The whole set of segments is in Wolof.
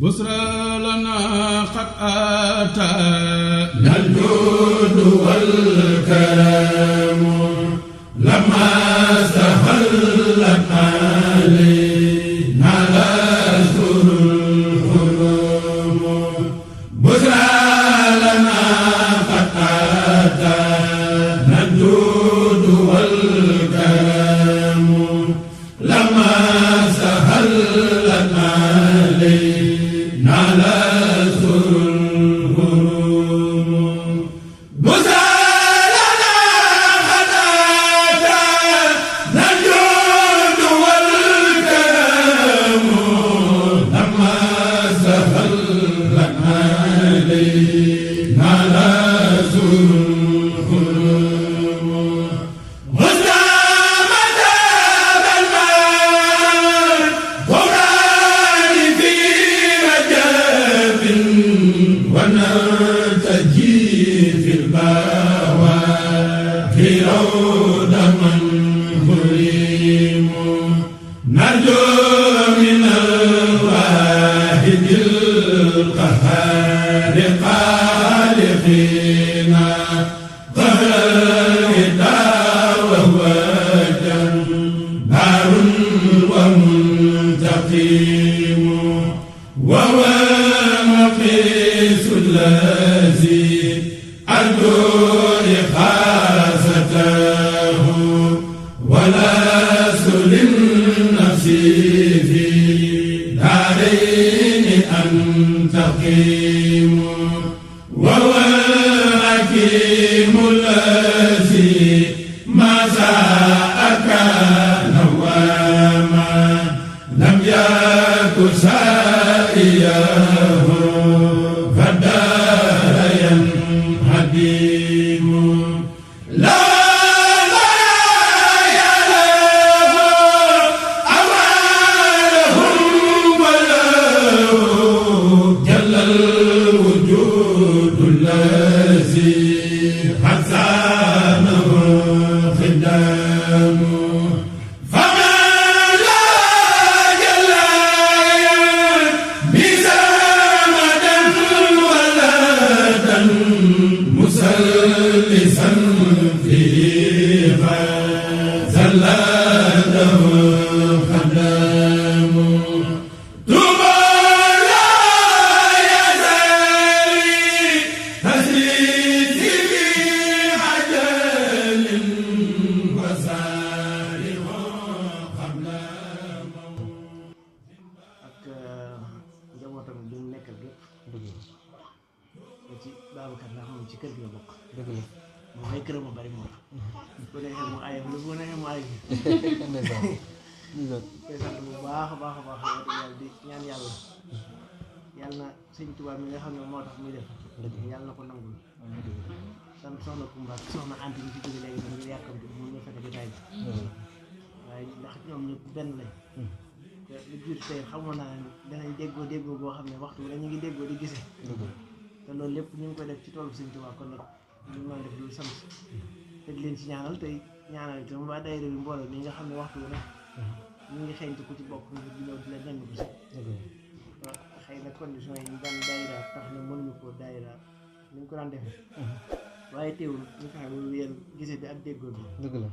بسرى لنا قد آتانا الجود والكرم لما استهلت علينا الأشهر الحرم بسرى لنا قد آتانا الجود والكرم لما استهلت علينا sëñ Tuubaa mi nga xam ne moo tax muy def yàlla na ko nangul sant soxna Kumba soxna Anta ñu ci jóge léegi da ngir yàkkamti mun nga fekk jotaay bi waaye ndax ñoom ñëpp benn lañ te lu jiitu tey xamoon naa ne danañ déggoo boo xam ne waxtu bi ñu ngi déggoo di gisee te loolu lépp ñu ngi koy def ci toolu sëñ Tuubaa kon nag ñu mën def lu sant te di leen ci ñaanal tey ñaanal itam waa daayira bi mbooloo mi nga xam ne waxtu bi ne ñu ngi xeeñtu ku ci bokk ngir di ñëw di la jàng ko si xëy na condition yi ñu daan daayira tax na mënuñu ko daayira ni ñu ko daan defee waaye teewul ñu fexe ba wéyal gisee bi ak déggoo bi dëgg la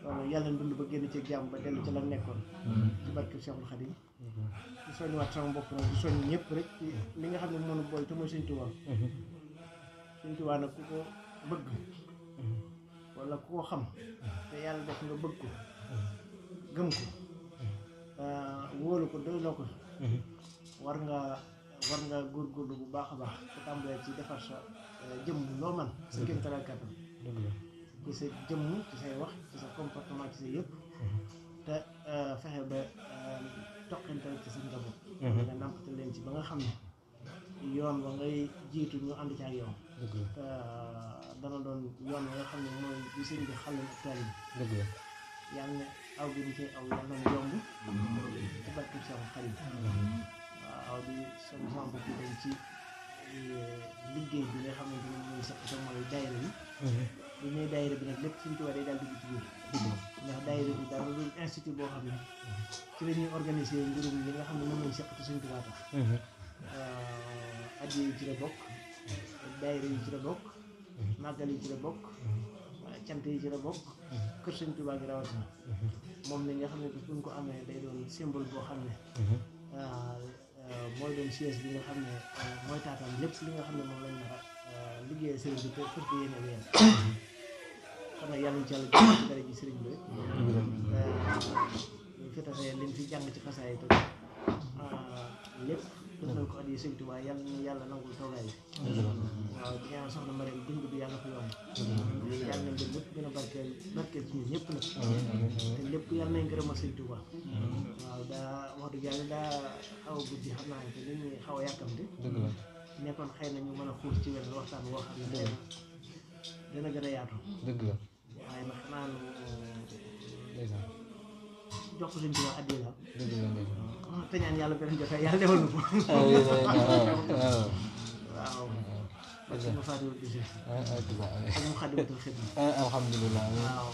loolu yàlla na dund ba génn ci jàmm ba dellu ci la nekkoon ci barke Cheikhul Khadim di soññiwaat sama bopp nag di soññ ñëpp rek ci li nga xam ne mënu boole te mooy Sëñ Tuubaa Sëñ Tuubaa nag ku ko bëgg wala ku ko xam te yàlla def nga bëgg ko gëm ko wóolu ko doyloo ko war nga góorgóorlu bu baax a baax te tàmbalee ci defar sa jëmm loo man sa kéem talaay kàttan ci sa jëmm ci say wax ci sa comportement ci sa yëpp te fexe ba toqantal ci sa njaboot nga nàmpatal leen ci ba nga xam ne yoon wa ngay jiitu ñu ànd ci ak yow te dana doon yoon wa nga xam ne mooy bi sëñ bi xale ak taalibe bi yàlla ne aw bi ñu ci aw yàlla na yomb ci barke Seexul Xadiim waaw di sama bopp dañ ci liggéey bi nga xamante ne mooy sax te mooy daayira bi bu ñuy daayira bi nag lépp suñ ci waree daal dugg ci biir ndax daayira bi daal lu institut boo xam ne ci la ñuy organiser mbirum li nga xam ne moom lañ seq te suñ tubaab tax addi yi ci la bokk daayira yi ci la bokk màggal yi ci la bokk cant yi ci la bokk kër Sëñ Tuubaa gi rawatina moom la nga xam ne bis buñ ko amee day doon symbole boo xam ne mooy doon siège bi nga xam ne mooy taataan lépp li nga xam ne moom lañ nar a liggéeyee sëriñ bi te fër ko yéene wéen kon nag yàlla ñu ci yàlla jël ci dara ji sëriñ bi fi tafee liñ fi jàng ci xasaay yi tamit lépp def nañ ko addi Sëñ Tuubaa yàlla ñu yàlla nangul toogaay bi waaw di ñaan soxna Mariam dund bi yàlla ko yomb yàlla nañ dem lépp gën a barkeel ci ñun ñëpp nag te lépp yàlla nañ gërëmal Sëñ Tuubaa waaw daa wax dëgg yàlla daa xaw a guddi xam naa ne te nit ñi xaw a yàkkamte nekkoon xëy na ñu mën a xuus ci wenn waxtaan woo xam ne xëy na dana gën a yaatu dëgg la waaye nag xanaa nu jox ko Sëñ Tuubaa addi la dëgg la te ñaan yàlla beneen jotaay yàlla defal na ko waaw parce que mu faatiwul bisi ak mu xaddimatul xidma alhamdulilah waaw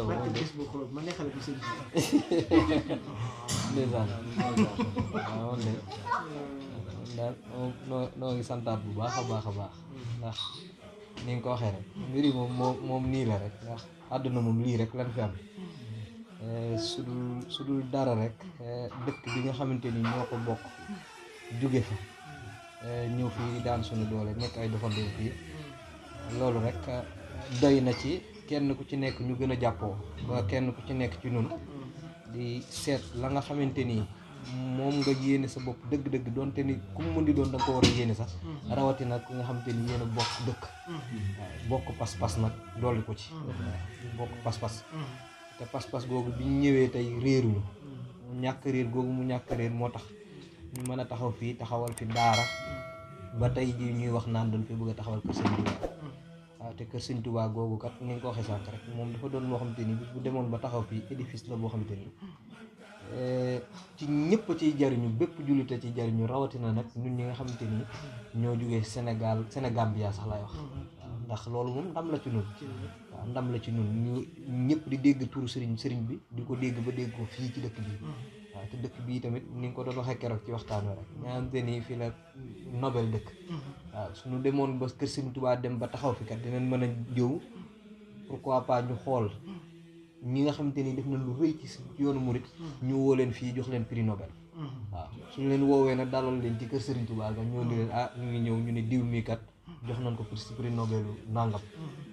barke bis bu xulóot ma neexale ko Sëñ Tuubaa ndeysaan waaw de daal noo ngi santaat bu baax a baax ndax ni nga ko waxee rek mbir yi moom nii la rek ndax àdduna moom lii rek lan fi am su dul dara rek dëkk bi nga xamante ni ñoo ko bokk jóge fa ñëw fii daan suñu doole nekk ay doxandoo fii loolu rek doy na ci kenn ku ci nekk ñu gën a jàppoo ba kenn ku ci nekk ci nun di seet la nga xamante ni moom nga yéene sa bopp dëgg-dëgg doonte ni ku mu mën di doon da nga ko war a yéene sax rawatina ku nga xamante ni yéen a bokk dëkk bokk pas-pas nag dolli ko ci bokk pas-pas te pas-pas googu bi ñu ñëwee tey réeruñu ñàkk réer googu mu ñàkk réer moo tax ñu mën a taxaw fii taxawal fi daara ba tey ji ñuy wax naan dañ fi bëgg a taxawal kër Sëñ Tuubaa waaw te kër Sëñ Tuubaa googu kat ni nga ko waxee sànq rek moom dafa doon loo xamante ni bis bu demoon ba taxaw fii édifice la boo xamante ni ci ñëpp ciy jariñu bépp jullite ciy jariñu rawatina nag ñun ñi nga xamante ni ñoo jógee Sénégambia sax laay wax waaw ndax loolu moom ndam la ci nun waaw ndam la ci nun ñu ñëpp di dégg turu sëriñ bi di ko dégg ba dégg ko fii ci dëkk bi waaw te dëkk bii tamit ni nga ko doon waxee keroog ci waxtaan wi rek nga xamante ni fii la Nobel dëkk waaw suñu demoon ba kër Sëñ Tuubaa dem ba taxaw fi kat dinañ mën a jëw pourquoi pas ñu xool ñi nga xamante ni def na lu rëy ci yoonu murit ñu woo leen fii jox leen prix Nobel waaw suñu leen woowee nag dalal leen ci kër Sëriñ Tuubaa ga ñoo ni leen ñu ngi ñëw ñu ne diw mii kat jox nañ ko prix Nobel nangam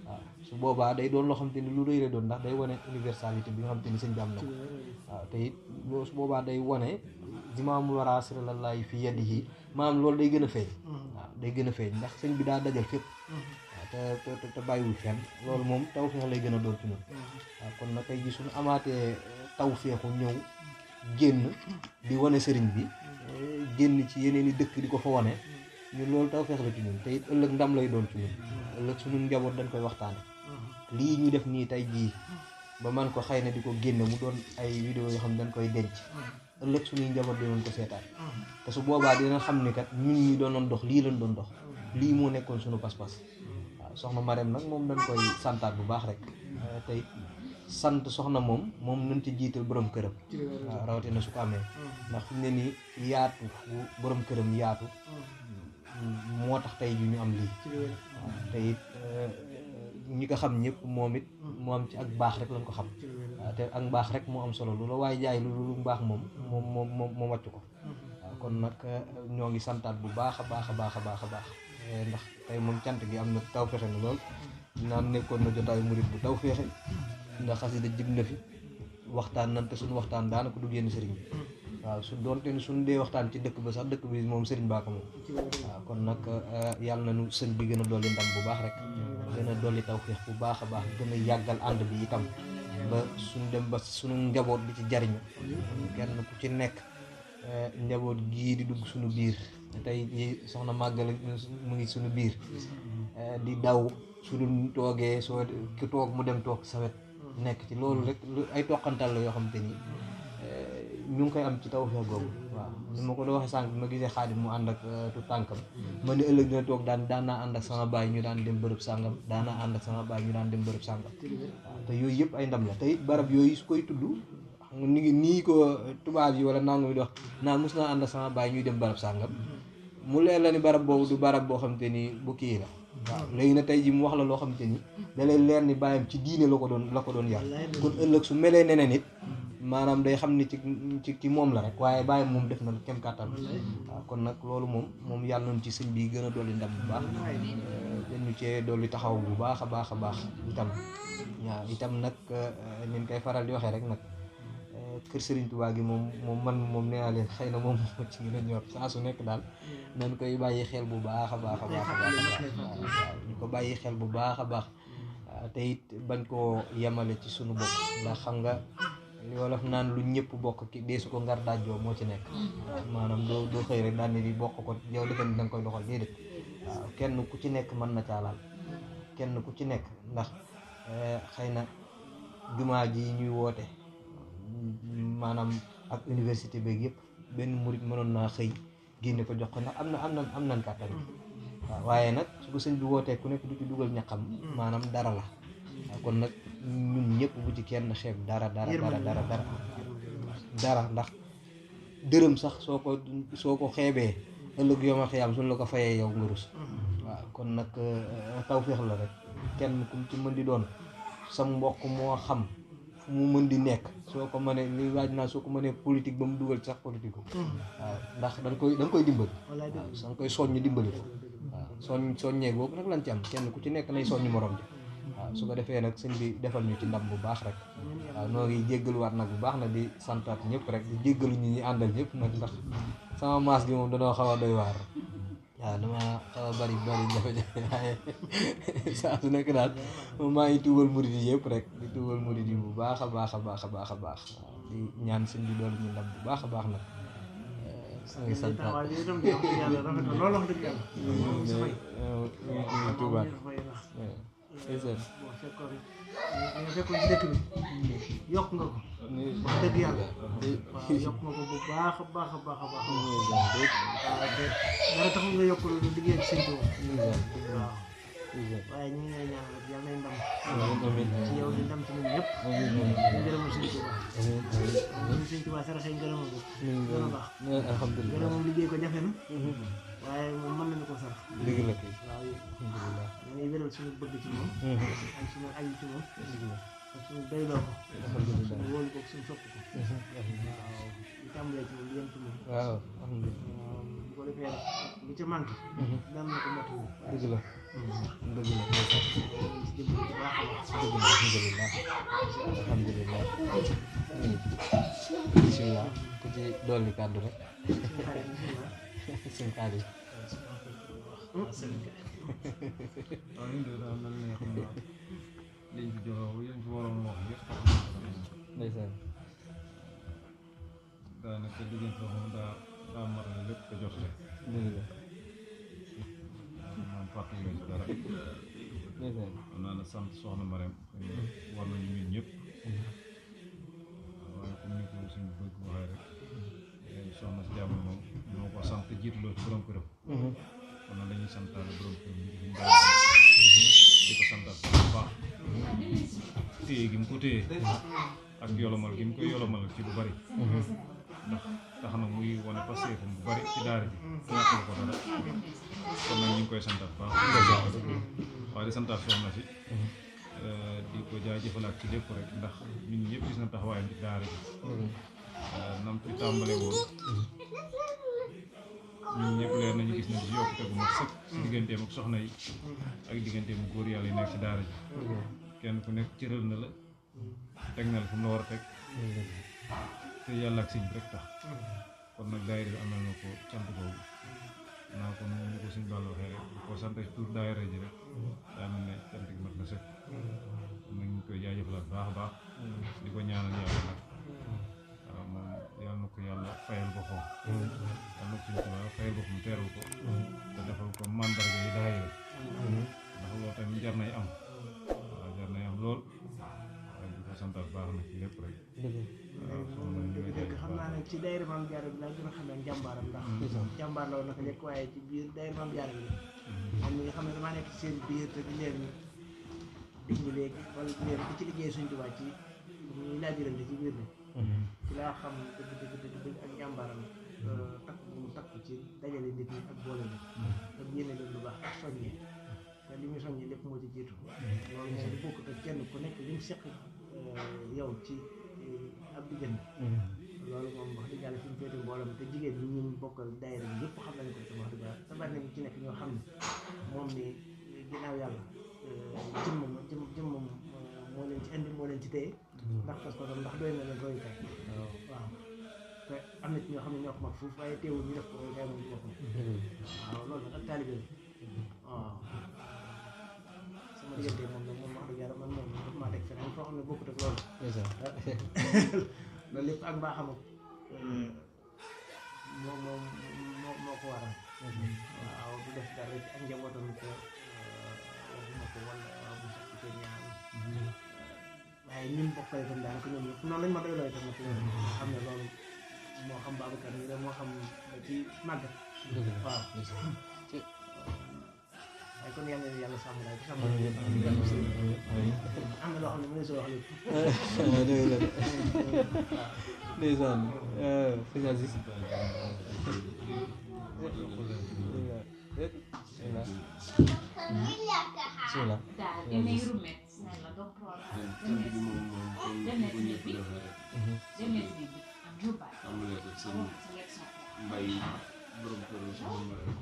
waaw su boobaa day doon loo xamante ni lu rëy la doon ndax day wane universalité bi nga xamante ni sëñ bi am na ko waaw te it loolu su boobaa day wane zimaamul waraa sirallaahi fi yadihi maanaam loolu day gën a feeñ waaw day gën a feeñ ndax sëñ bi daa dajal fépp waaw te bàyyiwul fenn loolu moom tawfeex lay gën a doon ci ñun waaw kon nag tey ji suñu amaatee tawfeexu ñëw génn di wane sëriñ bi génn ci yeneen i dëkk di ko fa wane ñun loolu tawfeex la ci ñun te it ëllëg ndam lay doon ci ñun ëllëg suñu njaboot dañ koy waxtaane lii ñu def nii tey jii ba man ko xëy na di ko génne mu doon ay vidéo yoo xam ne dañ koy denc ëllëg suñuy njaboot dinañ ko seetaan te su boobaa dina xam ni kat ñun ñi doon dox lii lañ doon dox lii moo nekkoon suñu pas-pas waaw soxna Mariam nag moom dañ koy santaat bu baax rek tey sant soxna moom nañ ci jiital borom këram waaw rawatina su ko amee ndax fi mu ne nii yaatu bu borom këram yaatu moo tax tey ji ñu am lii waaw te it ñi ko xam ñëpp moom it mu am ci ak baax rek lañ ko xam waaw te ak mbaax rek moo am solo lu la waaye jaay lu mbaax moom wàcc ko waaw kon nag ñoo ngi santaat bu baax a baax ndax tey moom cant gi am na tawfeexe na lool naan nekkoon na jotaayu murit bu tawfeexe ndax xasida jib na fi waxtaan nan te suñu waxtaan daanaka du génn sëriñ bi waaw su doonte ni suñu dee waxtaan ci dëkk ba sax dëkk bi moom sëriñ baa ko moom waaw kon nag yàlla na nu sëñ bi gën a dolli ndam bu baax rek gën a dolli tawfeex bu baax a baax gën a yàggal ànd bi itam ba suñu dem ba suñu njaboot di ci jariñu kenn ku ci nekk njaboot gii di dugg suñu biir tey soxna màggal mu ngi suñu biir di daw suñu toogee soo ki toog mu dem toog sa wet nekk ci loolu rek ay toqantal la yoo xam te ni ñu ngi koy am ci tawfeex googu waaw ni ma ko doon waxee sànq bi ma gisee Xaadim mu ànd ak tu tànkam ma ne ëllëg dina toog daan naa ànd ak sama baay ñu daan dem bërëb sàngam daanaa ànd ak sama baay ñu daan dem bërëb sàngam waaw te yooyu yëpp ay ndam la te it barab yooyu su koy tudd ni ko tubaab yi wala nangu mi di wax naa mos naa ànd ak sama baay ñuy dem barab sàngam mu leer la ni barab boobu du barab boo xamante ni bu kii la waaw léegi na tey ji mu wax la loo xamante ni da lay leer ni bàyyam ci diine la ko doon yar kon ëllëg su melee neneen nit maanaam day xam ni ci moom la rek waaye bàyyam moom def na kem kàttan waaw kon nag loolu moom yàlla nañu ci sëñ bi gën a dolli ndam bu baax dañu cee dolli taxaw bu baax a baax a baax itam waaw itam nag nin koy faral di waxee rek nag kër Serigne Touba gi moom nee naa leen xëy na moom moo ci gën a ñor saa su nekk daal nañ koy bàyyi xel bu baax a baax a baax a baax waaw ñu ko bàyyi xel bu baax a baax te it bañ koo yemale ci sunu bopp ndax xam nga li wolof naan lu ñëpp bokk ki deesu ko ngar daajoo moo ci nekk maanaam doo xëy rek daal ni bokk ko yow defe ni da nga koy doxal déedéet waaw kenn ku ci nekk mën na caalaal kenn ku ci nekk ndax xëy na jumaa ji ñuy woote maanaam ak université beeg yëpp benn murit mënoon naa xëy génne ko jox ko ndax am nan kàttan waaw waaye nag su ko sëñ bi wootee ku nekk du ci dugal ñaqam maanaam dara la waaw kon nag ñun ñëpp bu ci kenn xeeb dara ndax dërëm sax soo ko xeebee ëllëg yow ma xiyam suñ la ko fayee yow nga rus waaw kon nag tawféex la rek kenn ku ci mën di doon sam mbokk moo xam fu mu mën di nekk soo ko mënee li waaj naa soo ko mënee politique ba mu dugal ci sax politique waaw ndax da nga koy dimbali waaw da nga koy soññ dimbali ko waaw soññee googu nag lañ ci am kenn ku ci nekk nay soññ morom ji waaw su ko defee nag sëñ bi defal ñu ci ndam bu baax rek waaw noo ngi jéggaluwaat nag bu baax nag di santaat ñëpp rek di jéggalu ñi àndal ñëpp nag ndax sama maas gi moom danoo xaw a doy waar waaw dama xaw a bari jafe-jafe waaye saa su nekk daal moom maa ngi tuubal murid yi yëpp rek di tuubal murid yi bu baax a baax waaw di ñaan sëñ bi doon ñu ndam bu baax a baax nag ngi sant tuubaat fekkoon ci dëkk bi yokk nga ko wax dëgg yàlla waaw yokk nga ko bu baax a baax dara taxul nga yokk lu liggéey ak sëñ Tuuba waaw waaye ñu ngi lay ñaan rek yàlla nay ndam ci yow di ndam ci ñun ñëpp ñu gërëmal sëñ Tuuba ñu sëñ Tuuba saraxee ngërëmal ko gën a baax alhamdulilah gërëmam liggéey ko jafe na waaye moom mën nañu ko sarax dëgg la kay waaw alhamdulilah dañuy wéral suñu bëgg ci moom ak suñu aju ci moom ak suñu doyloo ko alhamdulilah suñu wóolu ko suñu sopp ko waaw ñu tàmbalee ci moom di yem ci moom waaw alhamdulilah bu ko defee nag lu ca manqué daan na ko mottali dëgg la si dimbali bu baax a baax dëgg la alhamdulilah bismillah ku ci dolli kàddu rek sëñ Xaadim waaw ñun de daal mel ne xam naa liñ fi joxe yéen fi waroon wax yëpp ndeysaan daanaka diggante moom daa maral lépp te jot rek dëgg la maanaam fàttali nga ci dara ndeysaan xam naa ne sant soxna Marème war nañu ñun ñëpp waaye comme ni ko suñu bëgg waxee rek soxna si jàmm moom ñoo ko sant jiitloo ci borom këram kon nag dañuy santaale borom këram di ko santaat bu baax téye gi mu ko téye ak yolomal gi mu koy yolomal ci lu bari ndax tax na muy wane pasteefam bu bari ci daara ji ñàkkul ko dara kon nag ñu ngi koy santaat baax waaye di santaat soxna si di ko jaajëfalaat ci lépp rek ndax ñun ñëpp gis na taxawaayam ci daara ji nam ci tàmbale woon ñun ñëpp leer nañu gis nañ ci yokkute bu mat sëkk ci digganteem ak soxna yi ak digganteem ak góor yàlla yi nekk ci daara ji kenn ku nekk cëral na la teg na la fu mu la war a teg te yàlla ak sëñ bi rek tax kon nag daayira bi amal na ko cant boobu naa ko ñu ko suñ bàll waxee rek di ko sant ci tur daayira ji rek daa mel ne cant gi mat na sëkk kon nag ñu koy jaajëfalaat baax a baax di ko ñaanal yàlla nag waaw moom yàlla na ko yàlla fayal boppam yàlla na ko suñ tubaab fayal boppam teeral ko te defal ko mandarga yi daayira ndax loolu tamit jar nay am waaw jar nay am lool waaye di ko santaat baax na ci lépp rek waaw soxna ñu ngi lay xam naa ne ci daayira Maam Jaara bi laa gën a xam ne jàmbaaram ndax jàmbaar la woon naka lekk waaye ci biir daayira Maam Jaara bi man mi nga xam ne damaa nekk ci seen biir te di leen digg léegi wala di leen di ci liggéey suñ tubaab ci ñuy laajurante ci biir bi ci laa xam dëgg ak jàmbaaram takk bu mu takk ci dajale dajale nit ñi ak boole nit ak yéene leen lu baax ak soññee te li muy soññee lépp moo ci jiitu loolu moom di bokk te kenn ku nekk li mu seq yow ci ab diggante loolu moom wax dëgg yàlla fi mu féete mbooloo te jigéen ñi ñu bokkal daayira bi yëpp xam nañ ko te wax dëgg yàlla te bari nañ ci nekk ñoo xam ne moom ni ginnaaw yàlla jëmmam moo leen ci indi moo leen ci téye ndax parce que ndax doy na leen royukaay waaw te am na ci ñoo xam ne ñoo ko mag foofu waaye teewul ñu def ko royukaay moom ci boppam waaw loolu nag ak taalibe waaw sama diggante moom nag moom wax dëgg yàlla man moom daf maa teg feneen foo xam ne bokkut ak loolu loolu lépp ak mbaaxam ak moo ko waral waaw du def dara ci ak njabootam te waxuma ko wala bu sax ko ñaan waaye ñun bokkale itam daanaka ñoom ñëpp noonu lañ ma doy looy tam nag xam ne loolu moo xam Babacar nii la moo xam ci màggat waaw waaye kon yàlla na yàlla sàmm daal sàmm am na loo xam ne mënees a wax lépp ndeysaan sëñ Aziz bismillah Demei rumet snälla, då pratar Demes bi jubal mbay borom kër soxna Marème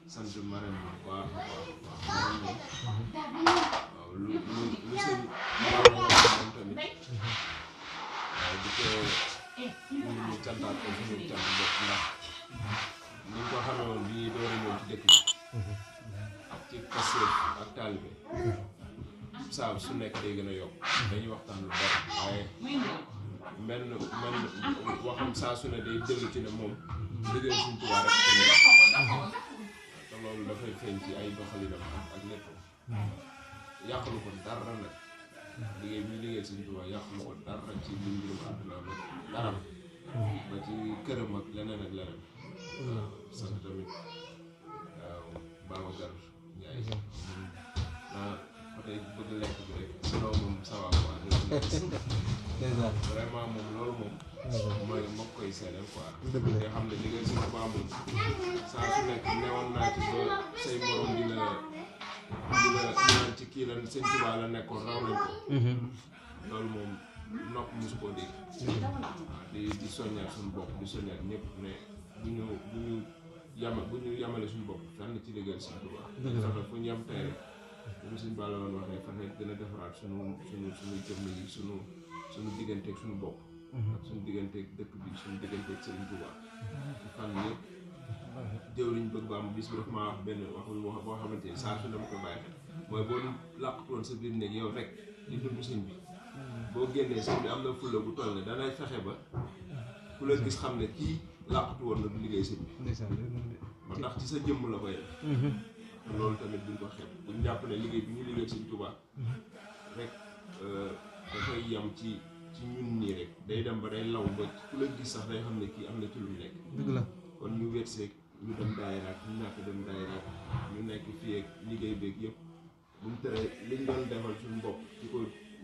sant Marème bu baax a baax waaw lu seen baax moom tamit waaw di ko ñu cantaat ko suñu cant bopp ndax ni ñu ko xamee woon bi ñuy door a ñëw ci dëkk bi ci pasteur ak taalibe saa su nekk day gën a yokk dañuy waxtaan lu bari waaye mel waxam saa su ne day dellu ci ne moom liggéey suñ Tuubaa rek te loolu dafay feeñ ci ay doxalinam ak lépp yàqalu ko dara nag liggéey bi liggéey suñ Tuubaa yàqalu ko dara ci li mbirum àdduna la dara ba ci këram ak leneen ak leneen sant tamit waaw Babacar Ndiaye naa peut être bëgg lekk bi rek sinon moom ça va quoi vraiment moom loolu moom mooy moo koy seedeel quoi nga xam ne liggéey suñu Tuubaa moom saa su nekk newoon naa ci ba say morom di la naan ci kii la sëñ Tuubaa la nekkoon raw nañ ko loolu moom nopp mosu koo dégg waaw di soññaat suñu bopp di soññaat ñëpp ne bu ñu yamale suñu bopp fenn ci liggéey suñu Tuubaa fexe fu ñu yem tey rek ñun suñu bàlla woon wax ne fexe gën a defaraat suñu jëmm yi suñu digganteeg suñu bopp ak suñu digganteeg dëkk bi suñu digganteeg Sëriñ Tuubaa ci fànn yëpp jëwriñ bëgg ba am bis bi dafa maa wax benn wax boo xamante ni saa su dama koy bàyyi mooy boo làqatoon sa biir néeg yow rek di dund sëñ bi boo génnee sëñ bi am na fulla bu toll ne danay fexe ba ku la gis xam ne kii làqatu woon na du liggéey sëñ bi ba ndax ci sa jëmm la koy def loolu tamit duñ ko xeeb buñ jàpp ne liggéey bi ñu liggéey Sëñ Tuubaa rek dafay yam ci ñun nii rek day dem ba day law ba ku la gis sax day xam ne kii am na ci lu nekk dëgg la kon ñu wetseeg ñu dem daayira ak ñu ñàkk dem daayira ñu nekk fii ak liggéey beeg yëpp buñ tere liñ doon defal suñu bopp ci ko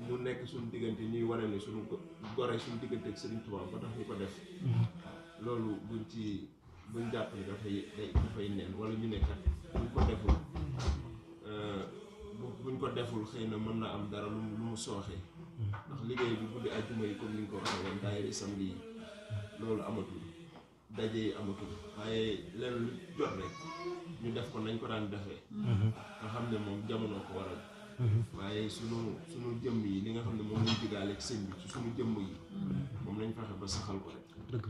mu nekk suñu diggante ñuy wane ne suñu gore suñu diggante ak Sëriñ Tuubaa ba tax ñu ko def loolu buñ jàpp ne dafay neen wala ñu ne kat buñ ko deful xëy na mën na am dara lu mu sooxee ndax liggéey bi guddi àjjuma yi comme ni nga ko waxee woon daayira samedi yi loolu amatul daje yi amatul waaye leen lu jot rek ñu def ko nañ ko daan defee nga xam ne moom jamono ko waral waaye sunu jëmm yi li nga xam ne moom lañ digaale ak sëñ bi ci sunu jëmm yi moom lañ fexe ba saxal ko rek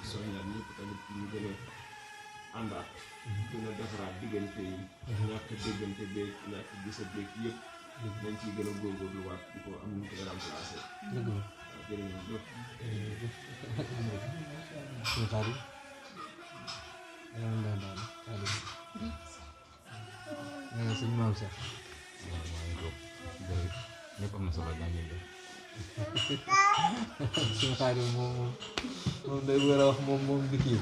soññaat ñëpp tamit ñu gën a àndaat gën a defaraat diggante yi ñàkk déggante beeg ñàkk gisa beeg yëpp dañ ciy gën a góorgóorluwaat di ko am ñu koy remplacé waaw jërëjëf ñëpp suñu xaar yi suñ maam sax ñëpp am na solo daa ngeen def suñu xaar yi moom day war a wax moom di kii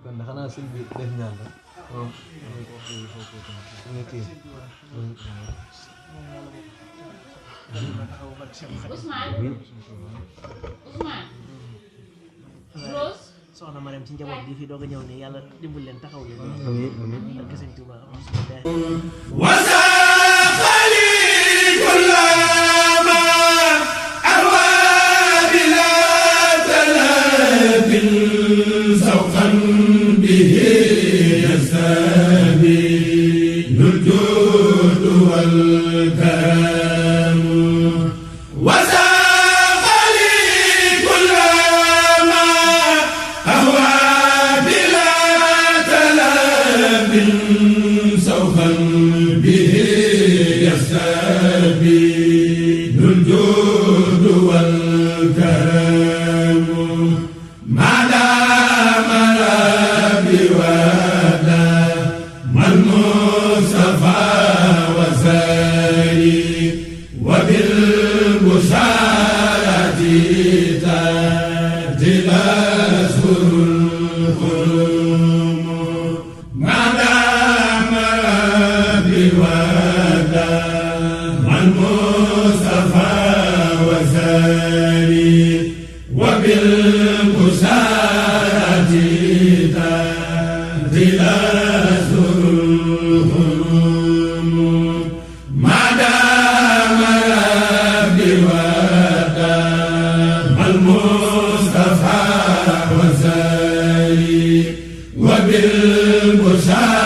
kon xanaa sëñ bi def ñaan rek moom kii ma taxaw ba Cheikh Xadim Ousmane Ousmane Rose soxna Mariam ci njaboot gi fi doog a ñëw ne yàlla dimbal leen taxaw leen amiin amiin ak Sëñ Tuubaa وبالبشارة